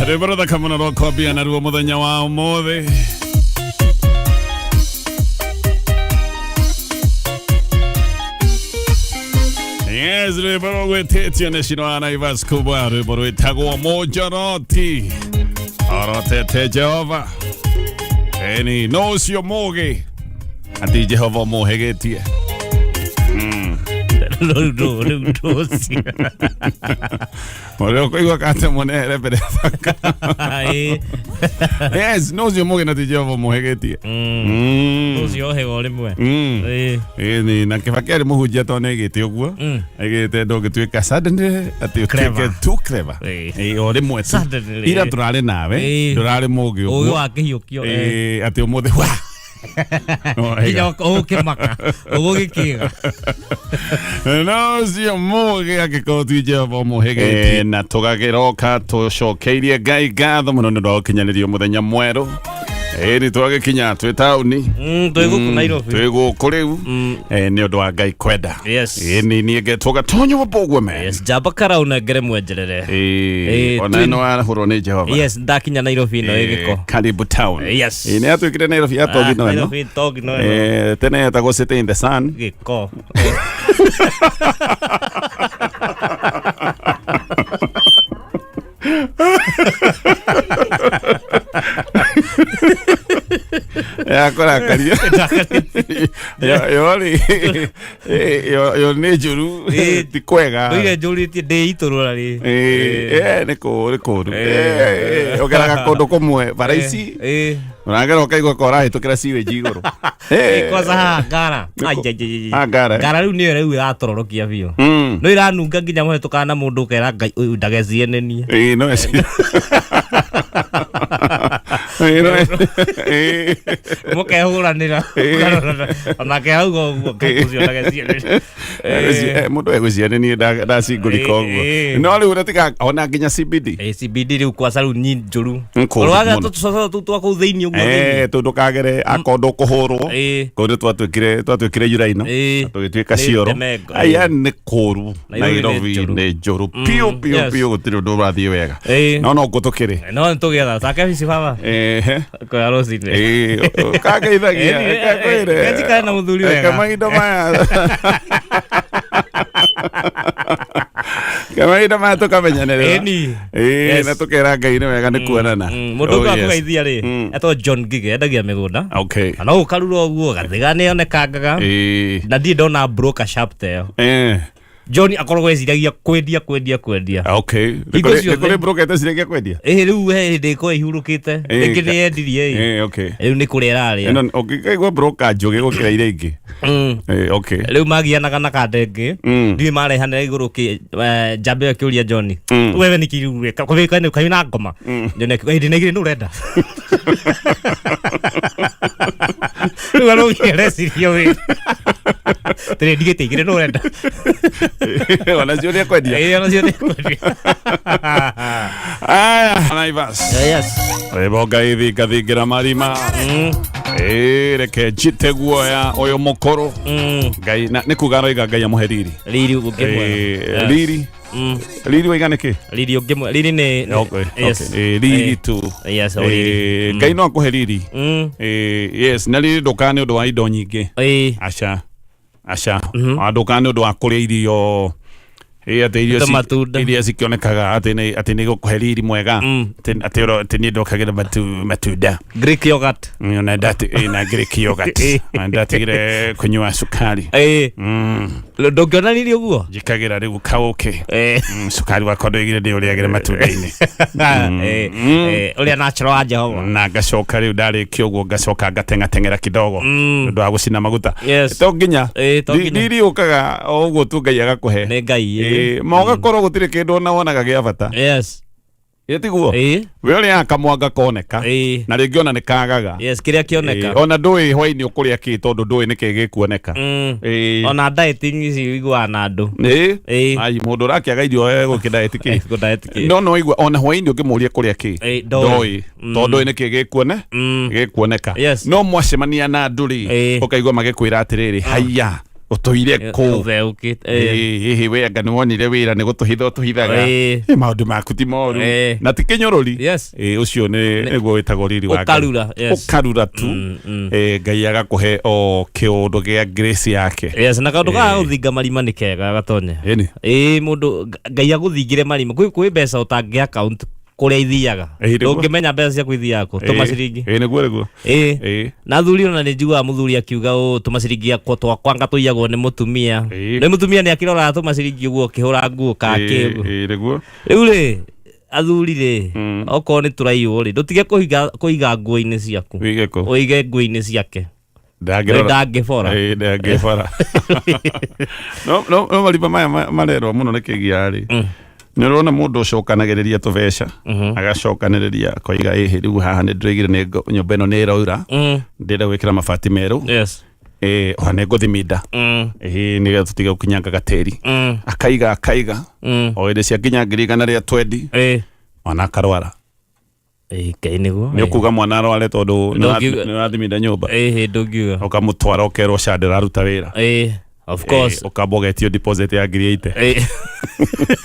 Rwĩmbo rũthaka mũno rwa kwambia naruo mũthenya wa ũmũthĩ. Yes, rwĩmbo rũgwĩtĩtio nĩ Shiro wa Naivas kubwa, rwĩmbo rwĩtagwo Mũnjoroti orotete Jehova. Ĩni no ũcio mũgĩ atĩ Jehova ũmũhĩgĩtie. Rĩu rĩu ndũcio. Ũrĩa ũkũigua kate mũnere mbere ya Ĩĩ. Yes, no ũcio mũgĩ na ti Jehova ũmũhĩgĩtie. Ũcio ohewa rĩmwe. Ĩĩ. Ĩni na Kĩbaki arĩ mũhunjia tondũ nĩ aigĩte ũguo. Aigĩte ndũngĩtuĩka suddenly atĩ ũtuĩke Clever. too clever. Ĩĩ. Ĩĩ, o rĩmwe tu. Suddenly. Ira tũrarĩ nawe, Ĩĩ. ndũrarĩ mũgĩ Ũgĩ ũguo. wa kĩhiũkio. Ĩĩ, atĩ ũmũthĩ wa. No, Nginya ũgũkĩmaka. Ũgũgĩkĩga. No ũcio mũgĩ angĩkorwo ti Jehova ũmũhĩgĩtie. Na tũgagĩroka tũcokeirie Ngai ngatho mũno nĩ ũndũ wa gũkinyanĩrio mũthenya mwerũ. Ĩni twagĩkinya twĩ taũni. Twĩ gũkũ Nairobi. Twĩ gũkũ rĩu. Nĩ ũndũ wa Ngai kwenda. Yes. Ĩni niĩ ngetwo Gatonyo wa Mbũgwe man. Yes, njamba karau nengere mwenjerere. Ĩĩ, Ĩĩ, ona ĩno arahũrwo nĩ Jehova. Yes, ndakinya Nairobi ĩno ĩ gĩko. Karibu town. Yes. Ĩĩ, nĩ yatuĩkire Nairobi ya togi no ĩno. Nairobi togi no ĩno. Tene yetagwo City in the Sun. Gĩko. Yakũrakaria. Yo rĩ, yo nĩ njũru, Ĩĩ. ti kwega. Ndũire njũrĩtie ndĩ itũrũra rĩ. Ĩĩ, nĩ kũũru, nĩ kũũru. Ũgeraga kũndũ kũmwe bara ici Ĩĩ. ũragera ũkaigua ka ũrahĩtũkĩra sewage igũrũ. Kwanza haha ngara. Ai, ai, ai, ai. Ah, ngara, eh? Ngara rĩu nĩyo rĩu ĩratororokia biũ. No iranunga nginya mũhetũkana na mũndũ ũkera Ngai ũyũ ndagecienenie. Ĩĩ, no eci. Ĩĩ, no ĩĩ. Mũkehũranĩra. Onake auga ũguo Ngai ũcio ndagecienenie. Mũndũ egũcianenie ndacingũrika ũguo. No rĩu ũratiga ona nginya CBD. CBD rĩu kwaca rĩu ni njũru. Nĩ kũũru Ũrwaga mũno. tũcoco tũu twa kũu thĩinĩ ũguo thĩinĩ. Tondũ kagere akorwo ndũkũhũrwo Ĩĩ. kũu nĩ twatuĩkire yuraino Ĩĩ. tũgĩtuĩka Nĩ cioro ndemengo, aya ĩĩ. nĩ kũru Nairobi nĩ Nairobi njũru. nĩ njũru piũ piũ yes. piũ gũtirĩ ũndũ ũrathiĩ wega Ĩĩ. no no ngũ tũkĩrĩ No nĩtũgĩetha take bici baba. Ehe. Koya rũcinĩ. Ĩĩ, kangeithagia Ĩĩ, kakwĩre njikare na mũthuri wega. Reke mahinda maya Reke mahinda maya tũkamenyanĩrĩra Ĩni. Ĩĩ, Yes. na tũkera Ngai nĩ wega nĩ kuonana. Mũndũ Oh, ũngĩ yes. wakũgeithia rĩ etwo John Ngige endagia mĩgũnda. Okay. Na no ũkarura ũguo gathiga nĩ onekangaga. Ĩĩ. Na ndirĩ ndona broker sharp ta ĩyo. John akoragwo eciragia kwendia kwendia kwendia. Okay. Hingo Nĩ ciothe. kũrĩ broker ĩteciragia kwendia? Ĩĩ rĩu he hĩndĩ ĩkorwo ihurũkĩte. Ĩĩ, Rĩngĩ nĩ yendirie ĩ. Ĩĩ, okay. Rĩu nĩ kũrĩa ĩrarĩa. Ĩno ũngĩkaigua broker njũgĩ gũkĩra iria ingĩ. Ĩĩ, okay. Rĩu magianaga na kandenge. Ndiũĩ marehanĩra igũrũ kĩ njamba ĩyo ĩkĩũria John. Wewe nĩ kĩ rĩu weka? Kũbĩka kaĩ na ngoma. John akiuga hĩndĩ na igĩrĩ nũ ũrenda. Rĩu araugia areciria wĩ. Tĩrĩ ndigĩte igĩrĩ nũ ũrenda. Ona cio nĩ ekwendia. Ĩĩ ona cio nĩ ekwendia. Aya, Naivas. Yes. Rĩmbo Ngai thingathingira marima. Ĩĩ, reke njite guoya ũyũ mũkũrũ. Ngai na nĩ kuga aroiga Ngai amũhe riri. Riri ũngĩ mwega. Ĩĩ, riri. Riri waiga nĩkĩ? Riri ũngĩ mwega. Riri nĩ Okay, yes. okay. Ĩĩ, riri tu. Yes, o riri. Ĩĩ, Ngai no akũhe riri. Ĩĩ, yes, na riri ndũkaga nĩ ũndũ wa indo nyingĩ. Ĩĩ. Aca. Aca. Ona ndũkaga nĩ ũndũ wa kũrĩa irio. Ĩĩ, atĩ irio Ta matunda. iria cikĩonekaga atĩ nĩ gũkũhe riri mwega. Atĩ niĩ ndokagĩra matunda. Greek yogurt. Na ndati ĩĩ, na Greek yogurt. Na ndatigire kũnyua cukari. Ĩĩ. Ndũngĩona riri ũguo? Njikagĩra rĩu kaũkĩ. Ĩĩ. Cukari wakwa ndoigire ndĩũrĩagĩre matunda-inĩ. Ĩĩ. Ĩĩ, ũrĩa natural wa Jehova. Na ngacoka rĩu ndarĩkia ũguo ngacoka ngateng'ateng'era kidogo nĩ ũndũ wa gũcina maguta. Yes. To nginya. Ĩĩ, to nginya. Riri ũkaga o ũguo tu Ngai agakũhe. Nĩ Ngai. Ĩĩ. Ĩĩ, ma ũgakorwo gũtirĩ kĩndũ ona wonaga gĩa bata. Yes. Ĩ tiguo? Ĩĩ. We ũrĩaga kamwanga koneka. Ĩĩ. Na rĩngĩ ona nĩ kagaga. Yes, kĩrĩa kĩoneka. Ĩĩ, ona ndũĩ hwainĩ ũkũrĩa kĩ tondũ ndũĩ nĩkĩ gĩkuoneka. Ĩĩ. Ona dieting ici ũiguaga na andũ. Ĩĩ. Ĩĩ. Ai mũndũ ũrakĩaga irio egũkĩ diet kĩ? Gũ diet kĩ? No no igua ona hwainĩ ũngĩmũria kũrĩa kĩ? Ĩĩ, ndoĩ. Ndoĩ. Tondũ ndũĩ nĩkĩ gĩkuone? Gĩkuoneka. Yes. No mwacemania na andũ rĩ, Ĩĩ. ũkaigua magĩkwĩra atĩrĩrĩ, haiya. Ũtũire kũ? Ũtheũkĩte. Ĩĩ, ĩhĩ we anga nĩ wonire wĩra nĩ gũtũhitha ũtũhithaga. Ĩĩ. Ĩ, maũndũ maku ti moru. Ĩĩ. Na ti kĩnyũrũri. Yes. Ĩĩ, ũcio nĩ nĩguo wĩtagwo riri wa Ngai. Ũkarura, yes. Ũkarura tu. Ĩĩ, Ngai agakũhe o kĩũndũ gĩa grace yake. Yes, na kaũndũ ga gũthinga marima nĩ kega gatonya. Ĩni. Ĩĩ, mũndũ Ngai agũthingĩre marima. Kwĩ mbeca ũtangĩ account kũrĩa ithiaga. Ĩĩ, nĩguo. Ndũngĩmenya mbeca ciaku ithiaga kũ. Tũma ciringi. Ĩĩ, nĩguo nĩguo. Ĩĩ. Ĩĩ. Na athuri ona nĩ njiguaga mũthuri akiuga ũũ, tũma ciringi yakwa twakwa anga tũiyagwo nĩ mũtumia. Ĩĩ. Nĩ mũtumia nĩ akĩroraga tũma ciringi ũguo ũkĩhũra nguo kake Ĩĩ, ũguo. ĩĩ, nĩguo. Rĩu rĩ, athuri rĩ, okorwo nĩ tũraiywo rĩ, ndũtige kũiga kũiga nguo-inĩ ciaku. Wĩige kũ? Ũige nguo-inĩ ciake. Ndangĩrora. Ndangĩbora. Ĩĩ, ndangĩbora. No no no marima maya marerwo mũno nĩ kĩgia rĩ. Nĩ ũrona mũndũ ũcokanagĩrĩria tũbeca agacokanĩrĩria akoiga ĩhĩ rĩu haha nĩ ndĩroigire nĩ nyũmba ĩno nĩ ĩraura ndĩrenda gwĩkĩra mabati merũ. Ĩĩ, ona nĩ ngũthiminda. Ĩhĩ, nĩgetha tũtige gũkinyanga gatĩri. Akaiga akaiga. O hĩndĩ ciakinya 120,000 ona akarwara. Ĩĩ, Ngai nĩguo. Nĩ ũkuga mwana arware tondũ nĩ Ndũngiuga- nĩ ũrathiminda nyũmba? Ĩhĩ, ndũngiuga. Ũkamũtwara ũkerwo ca ndĩraruta wĩra. Ĩĩ, of course. Ĩĩ, ũkamba ũgetio deposit ya 80,000. Ĩĩ.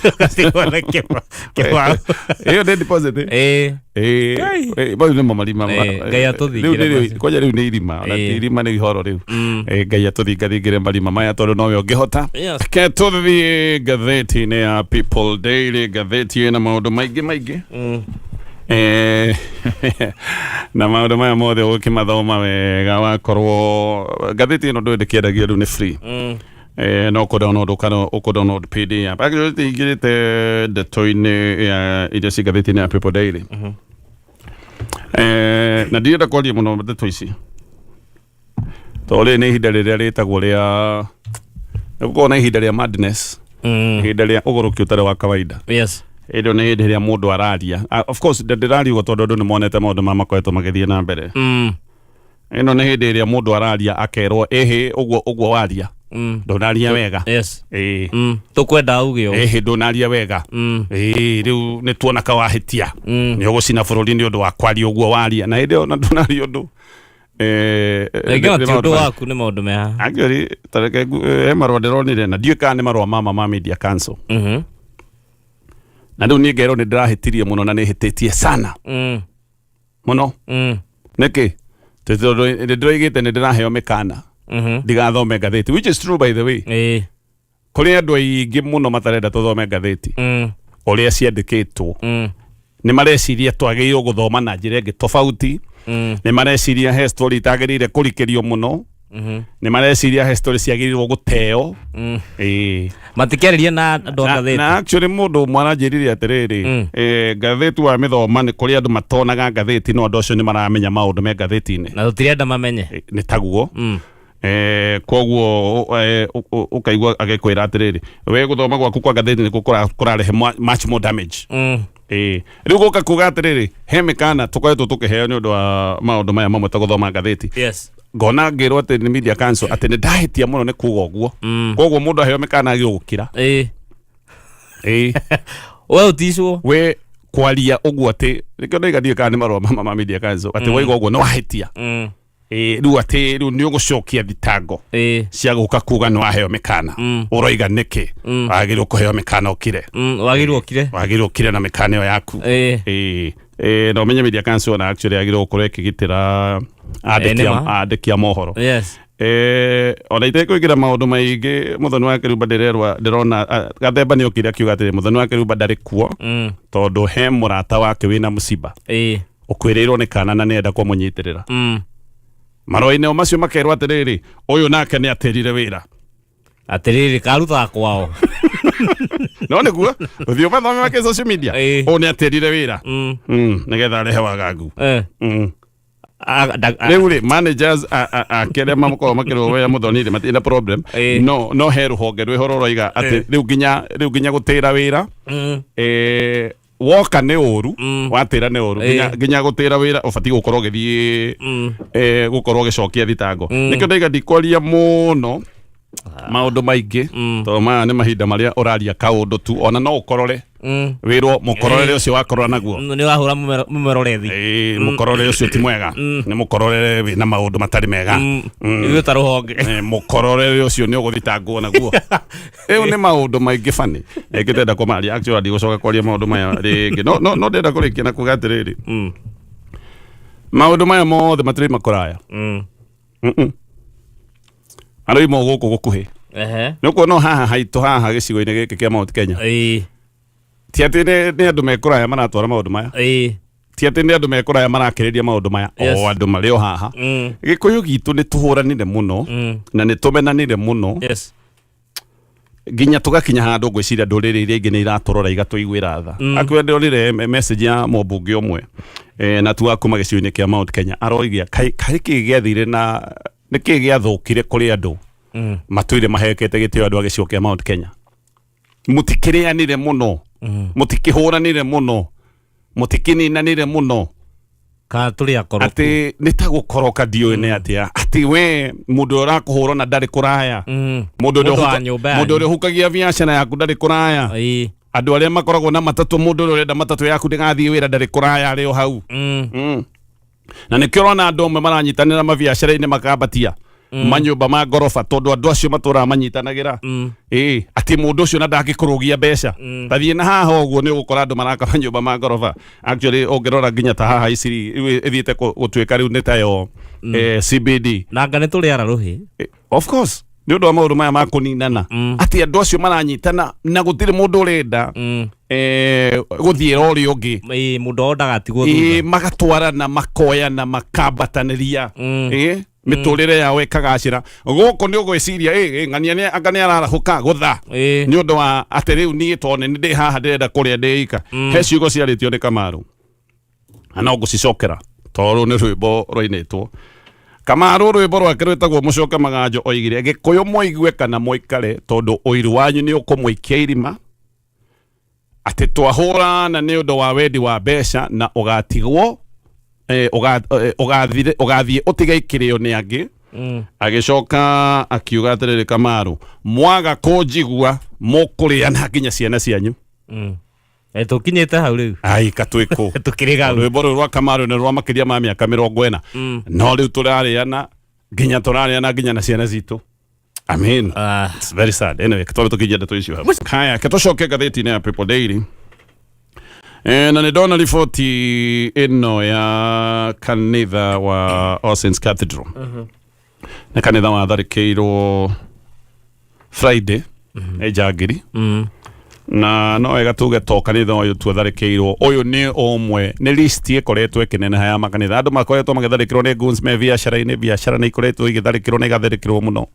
Ũgatigwo na kĩbaũ. Ĩyo nĩ deposit. Ĩĩ. Ĩĩ, ĩĩ, mau nĩmo marima Ĩĩ, Ngai atũthingĩre Rĩu nĩ- macio. kwanja rĩu nĩ irima ona ti Ĩĩ. irima nĩ ihoro rĩu. Ĩĩ, Ngai atũthingathingĩre marima maya tondũ nowe ũngĩhota. Yes. Reke tũthiĩ ngathĩti-inĩ ya People Daily, ngathĩti ĩna maũndũ maingĩ maingĩ. Na maũndũ maya mothe ũgũkĩmathoma wega wakorwo ngathĩti ĩno ndũĩ ndĩkĩendagio rĩu nĩ free. No kũ download ũka ũkũ download PDF. Actually tingirĩte ndeto-inĩ ya iria ci ngathĩti-inĩ ya People Daily. Na ndirenda kwaria mũno ndeto ici tondũ rĩrĩ nĩ ihinda rĩrĩa rĩtagwo rĩa nĩ gũkorwo na ihinda rĩa madness, ihinda rĩa ũgũrũki ũtarĩ wa kawaida. Yes. Ĩndĩ nĩ hĩndĩ ĩrĩa mũndũ araria. Ah, of course ndĩraria ũguo tondũ andũ nĩ monete maũndũ maya makoretwo magĩthiĩ na mbere. Ĩno nĩ hĩndĩ ĩrĩa mũndũ araria akerwo ĩhĩ ũguo ũguo waria ndũnaria wega. Yes. Ĩĩ. Tũkwenda uge ũũ. Ĩhĩ ndũnaria wega. Ĩĩ, rĩu nĩ tuona ka wahĩtia nĩ ũgũcina bũrũri nĩ ũndũ wa kwaria ũguo waria na hĩndĩ ĩyo na ndũnaria ũndũ. Rĩngĩ ona nĩ ti maũndũ ũndũ marĩa- waku nĩ maũndũ mea. Actually, tareke he marũa ndĩronire na ndiũĩ kana nĩ marũa mama ma Media Council. Na rĩu niĩ ngerwo nĩ ndĩrahĩtirie mũno na nĩ hĩtĩtie sana mũno. Nĩkĩ? Tondũ nĩ ndĩroigĩte nĩ ndĩraheo mĩkana ndigathome ngathĩti, which is true by the way. Ĩĩ. Kũrĩ andũ aingĩ mũno matarenda tũthome ngathĩti ũrĩa ciandĩkĩtwo. Nĩ mareciria twagĩrĩirwo gũthoma na njĩra ĩngĩ tofauti. Nĩ mareciria he story itagĩrĩire kũrikĩrio mũno. Nĩ mareciria he story ciagĩrĩirwo gũteo. Ĩĩ. Matikĩarĩria na andũ a Na, ngathĩti. na actually mũndũ ũmwe aranjĩrire atĩrĩrĩ, ngathĩti wa mĩthoma nĩ kũrĩ andũ matonaga ngathĩti no andũ acio nĩ maramenya maũndũ me ngathĩti-inĩ. Na tũtirenda mamenye. Nĩ taguo. Koguo ũkaigua agĩkwĩra atĩrĩrĩ, we gũthoma gwaku kwa ngathĩti nĩkuo kũrarehe much more damage. Ĩĩ. Rĩu gũka kuga atĩrĩrĩ, he mĩkana tũkoretwo tũkĩheo nĩ ũndũ wa maũndũ maya mamwe ta gũthoma ngathĩti. Yes. Ngona ngĩrwo atĩ nĩ Media Council atĩ nĩ ndahĩtia mũno nĩ kuga ũguo. Koguo mũndũ aheo mĩkana agĩrĩirwo gũkira. Ĩĩ. Ĩĩ. We ũticwo. We kwaria ũguo atĩ nĩkĩo ndaiga ndiũĩ kana nĩ marũa mama ma Media Council atĩ waiga ũguo nĩ wahĩtia. Ĩĩ, rĩu atĩ rĩu nĩ ũgũcokia thitango cia gũka kuga nĩ waheo mĩkana. Ũroiga nĩkĩ? Wagĩrĩirwo kũheo mĩkana ũkire. Wagĩrĩirwo ũkire. Wagĩrĩirwo ũkire na mĩkana ĩyo yaku. Ĩĩ. Ĩĩ. Ĩĩ, na ũmenye Media Council ona actually yagĩrĩirwo gũkorwo ĩkĩgitĩra Ĩĩ, nĩ ma. andĩki a mohoro. Yes. Ona itekũingĩra maũndũ maingĩ Mũthoni wa Kĩrumba ndĩrerwa ndĩrona Gathemba nĩ okire akiuga atĩrĩ Mũthoni wa Kĩrumba ndarĩ kuo tondũ he mũrata wake wĩna mũciba Ĩĩ. ũkwĩrĩirwo nĩ kana na nĩenda kũmũnyitĩrĩra. Marũa-inĩ o macio makerwo atĩrĩrĩ ũyũ nake nĩ atĩrire wĩra. Atĩrĩrĩ karutaga kwao. No nĩguo ũthiĩ ũmathome make social media. Ĩĩ. Ũyũ nĩ atĩrire wĩra nĩgetha arehe wagagu. Rĩu rĩ managers ake arĩa makoragwo makĩrũa Mũthoni rĩ matirĩ na problem. Ĩĩ. No no he rũhonge rwĩho rũroiga atĩ rĩu nginya gũtĩra wĩra woka nĩ ũru watĩra nĩ ũru nginya gũtĩra wĩra ũbatiĩ gũkorwo ũgĩthiĩ gũkorwo ũgĩcokia thitango. Nĩkĩo ndaiga ndikwaria mũno Maũndũ maingĩ, tondũ maya nĩ mahinda marĩa ũraria kaũndũ tu, ona no ũkorore wĩrwo mũkororere ũcio wakorora naguo. Nĩ wahũra mũmerorethi. Ĩĩ, mũkorore ũcio ti mwega, nĩ mũkororere wĩna maũndũ matarĩ mega. Ithuĩ ta rũhonge. Mũkororere ũcio nĩ ũgũthitangwo naguo. Rĩu nĩ maũndũ maingĩ bani ĩngĩtenda kũmaria. Actually, ndigũcoka kwaria maũndũ maya rĩngĩ, no ndĩrenda kũrĩkia na kuga atĩrĩrĩ, maũndũ maya mothe matirĩ kũraya. Aroima o gũkũ gũkuhĩ. Nĩ ũkuona o haha haitũ, haha gĩcigo-inĩ gĩkĩ kĩa Mount Kenya. Ti atĩ nĩ andũ me kũraya maratwara maũndũ maya, ti atĩ nĩ andũ me kũraya marakĩrĩria maũndũ maya. O andũ marĩ o haha. Gĩkũyũ gitũ nĩ tũhũranire mũno na nĩ tũmenanire mũno nginya tũgakinya handũ ngwĩciria ndũrĩrĩ iria ingĩ nĩ iratũrora igatũiguĩra tha. Akuwe ndonire message ya mũmbunge ũmwe na tu wa kuma gĩcigo-inĩ kĩa Mount Kenya, aroigia kaĩ kĩ gĩathire na nĩ kĩ gĩathũkire kũrĩ andũ matũire mahekete gĩtĩo andũ a gĩcigo kĩa Mount Kenya? Mũtikĩrĩanire mũno, mũtikĩhũranire mũno, mũtikĩninanire mũno. Kana tũrĩ akoroku? Atĩ nĩ ta gũkoroka, ndiũĩ nĩ atĩa, atĩ we mũndũ ũrĩa ũrakũhũra na ndarĩ kũraya, mũndũ ũrĩa Mũndũ wa nyũmba yanyu. Mũndũ ũrĩa ũhukagia biacara yaku ndarĩ kũraya. Andũ arĩa makoragwo na matatũ, mũndũ ũrĩa ũrenda matatũ yaku ndĩgathiĩ wĩra ndarĩ kũraya, arĩ o hau. Na nĩkĩo ũrona andũ amwe maranyitanĩra mabiacara-inĩ, makambatia manyũmba ma ngoroba, tondũ andũ acio matũraga manyitanagĩra. Ĩĩ, atĩ mũndũ ũcio na ndangĩkũrũgia mbeca. Tathiĩ na haha ũguo, nĩ ũgũkora andũ maraka manyũmba ma ngoroba. Actually, ũngĩrora nginya ta haha Isiri rĩu ĩthiĩte gũtuĩka rĩu nĩ tayo CBD. Na anga nĩ tũrĩ ara rũhĩ. Of course, nĩ ũndũ wa maũndũ maya ma kũninana, atĩ andũ acio maranyitana na gũtirĩ mũndũ ũrenda gũthiĩra ũrĩa ũngĩ. Ĩĩ, mũndũ o ndagatigwo thutha. Magatwarana, makoyana, makambatanĩria, mĩtũrĩre yao ĩkagacĩra. Gũkũ nĩ ũgwĩciria ng'ania anga nĩ ararahũka gũtha nĩ ũndũ wa atĩ rĩu niĩ tondũ nĩ ndĩ haha ndĩrenda kũrĩa ndĩ ika. He ciugo ciarĩtio nĩ Kamaru na no ngũcicokera tondũ nĩ rwĩmbo rwainĩtwo. Kamaru rwĩmbo rwake rwĩtagwo Mũcoke Maganjo, oigire, "Gĩkũyũ mũigue kana mũikare, tondũ ũiru wanyu nĩ ũkũmũikia irima, atĩ twahũrana nĩ ũndũ wa wendi wa mbeca na ũgatigwo ũgathiĩ ũtige ikĩrĩo nĩ angĩ." Agĩcoka akiuga atĩrĩrĩ, Kamaru, "Mwaga kũnjigua mũkũrĩana nginya ciana cianyu." Tũkinyĩte hau rĩu. Ai, katwĩkũ. Tũkĩrĩ gau. Rwĩmbo rũrũ rwa Kamaru nĩ rwa makĩria ma mĩaka 40, no rĩu tũrarĩana nginya tũrarĩana nginya na ciana citũ. I mean, it's very sad. Anyway, twambe tũkinyie ndeto icio hau. Haya, ke tũcoke ngathĩti-inĩ ya People Daily. Na nĩ ndona riboti ĩno ya kanitha wa All Saints Cathedral. Nĩ kanitha watharĩkĩirwo Friday nĩ njangiri, na no wega tuge to kanitha ũyũ tu atharĩkĩirwo. Ũyũ nĩ ũmwe, nĩ list ĩkoretwo ĩkĩneneha ya makanitha andũ makoretwo magĩtharĩkĩrwo nĩ goons me biacara-inĩ. Biacara nĩ ikoretwo igĩtharĩkĩrwo na igatharĩkĩrwo mũno,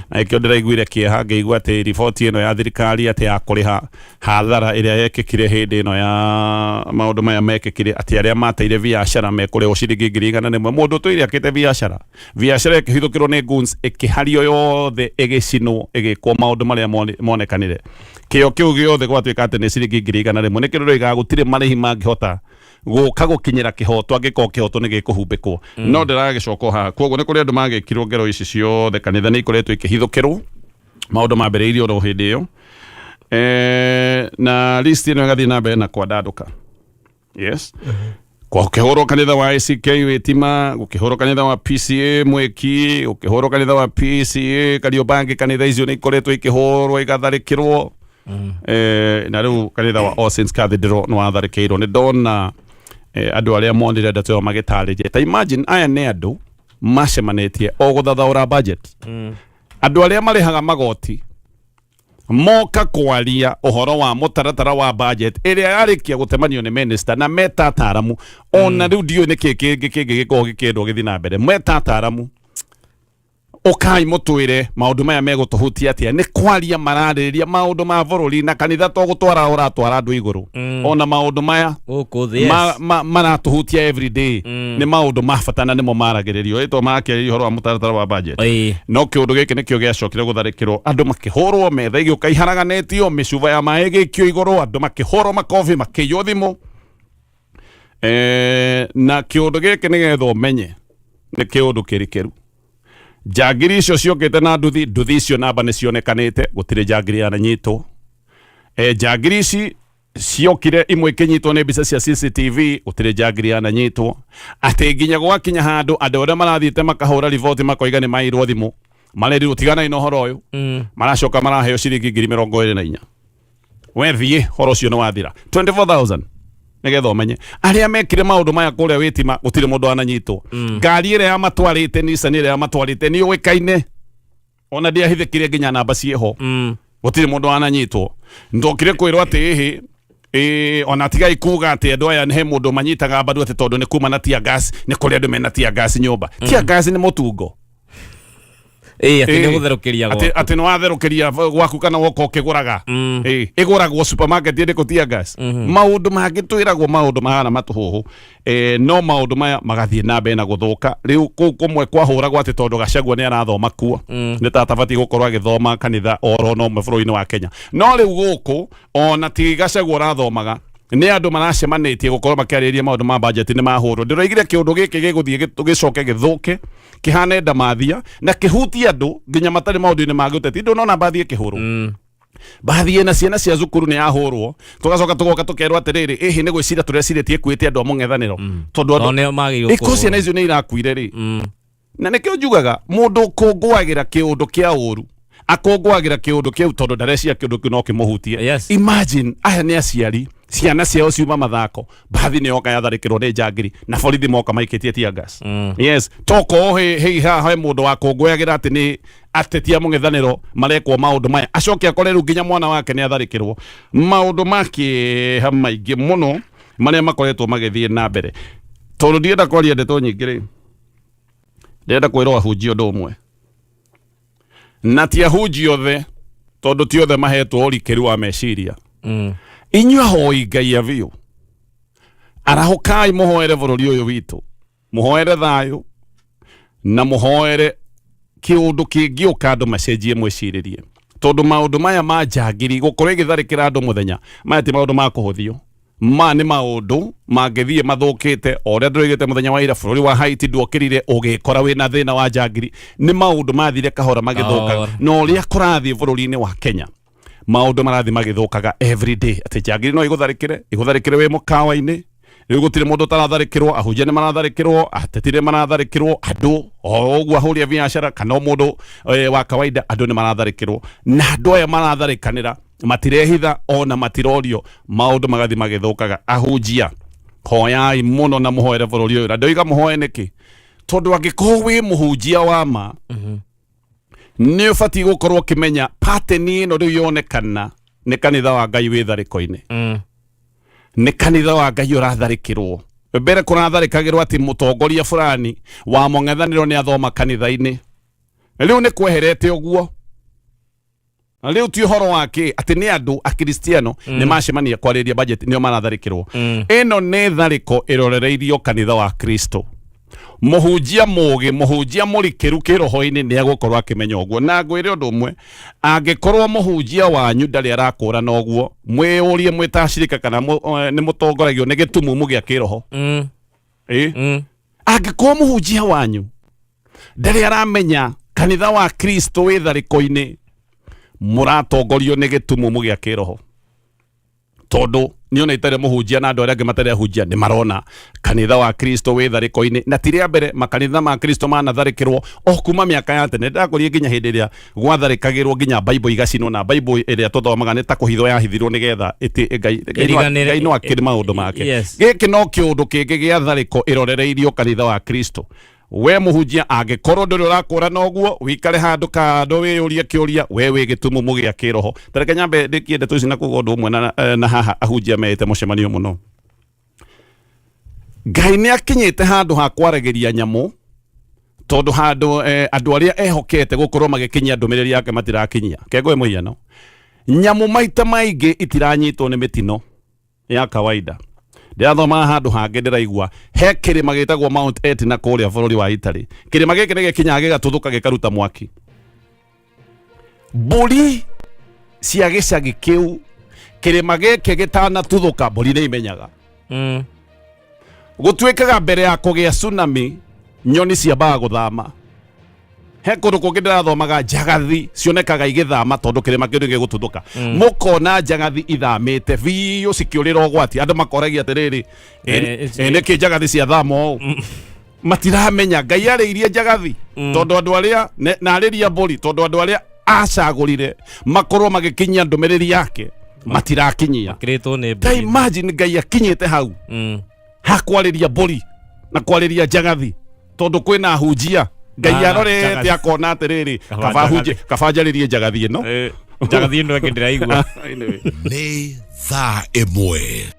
na ĩkĩo ndĩraiguire kĩeha ngĩigua atĩ riboti ĩno ya thirikari atĩ ya kũrĩha hathara ĩrĩa yekĩkire hĩndĩ ĩno ya maũndũ maya mekĩkire, atĩ arĩa mateire biacara mekũrĩhwo ciringi 100,000. Mũndũ ũtũire akĩte biacara, biacara ĩkĩhithũkĩrwo nĩ goons, ĩkĩhario yothe, ĩgĩcinwo, ĩgĩkwo maũndũ marĩa monekanire, kĩo kĩu gĩothe gwatuĩka atĩ nĩ ciringi 100,000. Nĩkĩo ndĩroiga gũtirĩ marĩhi mangĩhota gũka gũkinyĩra kĩhoto angĩkorwo kĩhoto nĩ gĩkũhumbĩkwo. No ndĩragĩcoka o haha, koguo nĩ kũrĩ andũ magĩkirwo ngero ici ciothe. Kanitha nĩ ikoretwo ikĩhithũkĩrwo, maũndũ mambĩrĩirie oro hĩndĩ ĩyo, na list ĩno ĩgathiĩ na mbere na kwandandũka. Yes, gũkĩhũrwo kanitha wa ACK Witima, gũkĩhũrwo kanitha wa PCA Mwĩki, gũkĩhũrwo kanitha wa PCA Kariobangi. Kanitha icio nĩ ikoretwo ikĩhũrwo, igatharĩkĩrwo, na rĩu kanitha wa All Saints Cathedral nĩ watharĩkĩirwo. Nĩ ndona andũ arĩa monire ndeto ĩyo magĩtarĩria. Ta imagine, aya nĩ andũ macemanĩtie o gũthathaũra budget, andũ arĩa marĩhaga magoti moka kwaria ũhoro wa mũtaratara wa budget ĩrĩa yarĩkia gũtemanio nĩ minister, na meta ataramu. Ona rĩu ndiũĩ nĩ kĩ kĩngĩ kĩngĩ gĩkoragwo gĩkĩendwo gĩthiĩ na mbere. Meta ataramu, ũkai mũtwĩre maũndũ maya megũtũhutia atĩa. Nĩ kwaria mararĩrĩria maũndũ ma bũrũri, na kanitha to gũtwara ũratwara andũ igũrũ, ona maũndũ maya gũkũ thĩ. Maratũhutia every day, nĩ maũndũ ma bata na nĩmo maragĩrĩrio ĩtwo makĩarĩria ũhoro wa mũtaratara wa budget. No kĩũndũ gĩkĩ nĩkĩo gĩacokire gũtharĩkĩrwo, andũ makĩhũrwo, metha igĩũka iharaganĩtio, mĩcuba ya maĩ ĩgĩikio igũrũ, andũ makĩhũrwo makobi, makĩiywo thimũ. Na kĩũndũ gĩkĩ, nĩgetha ũmenye nĩ kĩũndũ kĩrikĩru. Njangiri icio ciokĩte na nduthi, nduthi icio namba nĩ cionekanĩte, gũtirĩ njangiri yananyitwo. Njangiri ici ciokire imwe ikinyitwo nĩ mbica cia CCTV, gũtirĩ njangiri yananyitwo. Atĩ nginya gwakinya handũ andũ arĩa marathiĩte makahũra riboti makoiga nĩ mairwo thimũ, marerirwo tiganai na ũhoro ũyũ, maracoka maraheo ciringi 24,000. We thiĩ, ũhoro ũcio nĩ wathira. 24,000 nĩgetha ũmenye arĩa mekire maũndũ maya kũrĩa wĩtima, gũtirĩ mũndũ ananyitwo. Ngari ĩrĩa yamatwarĩte, Nissan ĩrĩa yamatwarĩte nĩ yũĩkaine, ona ndĩahithĩkire nginya namba ciĩho. Gũtirĩ mũndũ ananyitwo. Ndokire kwĩrwo atĩ ĩhĩ ĩ, ona tigai kuga atĩ andũ aya he mũndũ manyitaga mbaru atĩ tondũ nĩ kuma na tear gas, nĩ kũrĩ andũ mena tear gas nyũmba. Tear gas nĩ mũtungo. Ĩĩ, atĩ nĩ gũtherũkĩria Atĩ gwaku. atĩ nĩ watherũkĩria gwaku kana woka ũkĩgũraga. Ĩ, ĩgũragwo supermarket ĩrĩkũ tear gas? Maũndũ mangĩ twĩragwo maũndũ mahana matũhũhũ, no maũndũ maya magathiĩ na mbere na gũthũka. Rĩu kũu kũmwe kwahũragwo atĩ tondũ Gachagua nĩ arathoma kuo, nĩ ta atabatiĩ gũkorwo agĩthoma kanitha oro na ũmwe bũrũri-inĩ wa Kenya. No rĩu gũkũ ona ti Gachagua ũrathomaga, nĩ andũ maracemanĩtie gũkorwo makĩarĩrĩria maũndũ ma budget nĩ mahũrwo. Ndĩroigire kĩũndũ gĩkĩ gĩgũthiĩ gĩcoke gĩthũke kĩhane ndamathia na kĩhutie andũ nginya matarĩ maũndũ-inĩ ma gĩũteti. Ndũnona mbathi ĩkĩhũrwo, mbathi ĩna ciana cia cukuru nĩ yahũrwo, tũgacoka tũgoka tũkerwo atĩrĩrĩ, ĩhĩ nĩ gwĩciria tũrecirĩtie ĩkuĩte andũ a mũng'ethanĩro, tondũ andũ Tondũ nĩo magĩrĩirwo ĩko ciana kũhũrwo. icio nĩ irakuire rĩ. Na nĩkĩo njugaga mũndũ ũkũngũagĩra kĩũndũ kĩa ũru akũngũagĩra kĩũndũ kĩu tondũ ndarecia kĩũndũ kĩu no kĩmũhutie. Imagine aya nĩ aciari, ciana ciao ciuma mathako, mbathi nĩ yoka yatharĩkĩrwo nĩ njangiri na borithi moka maikĩtie tear gas. Yes, tokorwo hei haha he mũndũ wakũngũyagĩra atĩ nĩ ateti a mũng'ethanĩro marekwo maũndũ maya, acoke akore rĩu nginya mwana wake nĩ atharĩkĩrwo. Maũndũ ma kĩeha maingĩ mũno marĩa makoretwo magĩthiĩ na mbere. Tondũ ndienda kwaria ndeto nyingĩ rĩ, ndĩrenda kwĩrwo ahunjia ũndũ ũmwe, na ti ahunjia othe, tondũ ti othe mahetwo ũrikĩru wa meciria. Inyuĩ ahoi Ngai a biũ, arahũkai mũhoere bũrũri ũyũ witũ, mũhoere thayũ na mũhoere kĩũndũ kĩngĩũka andũ macenjie mwĩcirĩrie, tondũ maũndũ maya ma njangiri gũkorwo ĩgĩtharĩkĩra andũ mũthenya, maya ti maũndũ ma kũhũthio. Ma nĩ maũndũ mangĩthiĩ mathũkĩte. O ũrĩa ndĩroigĩte mũthenya wa ira, bũrũri wa Haiti nduokĩrire ũgĩkora wĩna thĩna wa njangiri. Nĩ maũndũ mathire kahora magĩthũkaga. Kahora. Na ũrĩa kũrathiĩ bũrũri-inĩ wa Kenya, maũndũ marathiĩ magĩthũkaga every day, atĩ njangiri no igũtharĩkĩre, igũtharĩkĩre wĩ mũkawa-inĩ. Rĩu gũtirĩ mũndũ ũtaratharĩkĩrwo, ahunjia nĩ maratharĩkĩrwo, ateti nĩ maratharĩkĩrwo, andũ o ũguo ahũri a biacara kana o mũndũ wa kawaida, andũ nĩ maratharĩkĩrwo. Na andũ aya maratharĩkanĩra matirehitha ona matirorio, maũndũ magathiĩ magĩthũkaga. Ahunjia, hoyai mũno na mũhoere bũrũri ũyũ. Na ndoiga mũhoe nĩkĩ? Tondũ angĩkorwo wĩ mũhunjia wa ma, nĩ ũbatiĩ gũkorwo ũkĩmenya pattern ĩno rĩu yonekana nĩ kanitha wa Ngai wĩ tharĩko-inĩ. Nĩ kanitha wa Ngai ũratharĩkĩrwo. Mbere kũratharĩkagĩrwo atĩ mũtongoria fulani wa mũng'ethanĩro nĩ athoma kanitha-inĩ, rĩu nĩ kweherete ũguo. Na rĩu ti ũhoro wa kĩ atĩ nĩ andũ akristiano nĩ macemania kwarĩria budget nĩo maratharĩkĩrwo. Ĩno nĩ tharĩko ĩrorereirio kanitha wa Kristo. Mũhunjia mũgĩ, mũhunjia mũrikĩru kĩroho-inĩ nĩ egũkorwo akĩmenya ũguo. Na ngwĩre ũndũ ũmwe, angĩkorwo mũhunjia wanyu ndarĩ arakũrana ũguo, mwĩyũrie mwĩ ta acirika kana nĩ mũtongoragio nĩ gĩtumumu gĩa kĩroho. Ĩ? Angĩkorwo mũhunjia wanyu ndarĩ aramenya kanitha wa Kristo wĩ tharĩko-inĩ, mũratongorio nĩ gĩtumumu gĩa kĩroho. Tondũ niĩ ona itarĩ mũhunjia na andũ arĩa angĩ matarĩ ahunjia nĩ marona kanitha wa Kristo wĩ tharĩko-inĩ. Na ti rĩa mbere makanitha ma Kristo manatharĩkĩrwo o kuma mĩaka ya tene. Ndakũria nginya hĩndĩ ĩrĩa gwatharĩkagĩrwo nginya Bible igacinwo, na Bible ĩrĩa tũthomaga nĩ ta kũhithwo yahithirwo nĩgetha ĩtĩ Ngai, Ngai no Ĩriganĩre. Ngai no akĩrĩ maũndũ make. Gĩkĩ no kĩũndũ kĩngĩ gĩa tharĩko ĩrorereirio kanitha wa Kristo. We mũhunjia, angĩkorwo ndũrĩ ũrakũrana ũguo, wĩikare handũ kando wĩyũrie kĩũria, we wĩ gĩtumumu gĩa kĩroho. Ta reke nyambe ndĩkie ndeto ici na kuga ũndũ ũmwe na haha ahunjia meĩte mũcemanio mũno. Ngai nĩ akinyĩte handũ ha kwaragĩria nyamũ, tondũ handũ andũ arĩa ehokete gũkorwo magĩkinyia ndũmĩrĩri yake matirakinyia. Kengoe mũhiano, nyamũ maita maingĩ itiranyitwo nĩ mĩtino ya kawaida. Ndĩrathomaga handũ hangĩ ndĩraigua he kĩrĩma gĩtagwo Mount Etna kũrĩa bũrũri wa Italy. Kĩrĩma gĩkĩ nĩ gĩkinyaga gĩgatuthũka gĩkaruta mwaki. Mbũri cia gĩcagi kĩu, kĩrĩma gĩkĩ gĩtanatuthũka, mbũri nĩ imenyaga. Gũtuĩkaga mbere ya kũgĩa tsunami, nyoni ciambaga gũthama. He kũndũ kũngĩ ndĩrathomaga njagathi cionekaga igĩthama tondũ kĩrĩma kĩu gĩgũtuthũka. Mũkona njagathi ithamĩte biũ cikĩũrĩra ũgwati, andũ makoragia atĩrĩrĩ, nĩkĩ njagathi ciathama ũũ? Matiramenya Ngai arĩirie njagathi tondũ andũ arĩa na arĩria mbũri tondũ andũ arĩa acagũrire makorwo magĩkinyia ndũmĩrĩri yake matirakinyia. Kĩrĩtwo nĩ Ta mbũri. imagine Ngai akinyĩte hau hakwarĩria mbũri na kwarĩria njagathi tondũ kwĩna hunjia Ngai arorete njagathi. akona atĩrĩrĩ, Kaba kaba hunjie, kaba njarĩrie njagathi ĩno. Njagathi ĩno ĩngĩ ndĩraigua. Anyway. Nĩ thaa 1.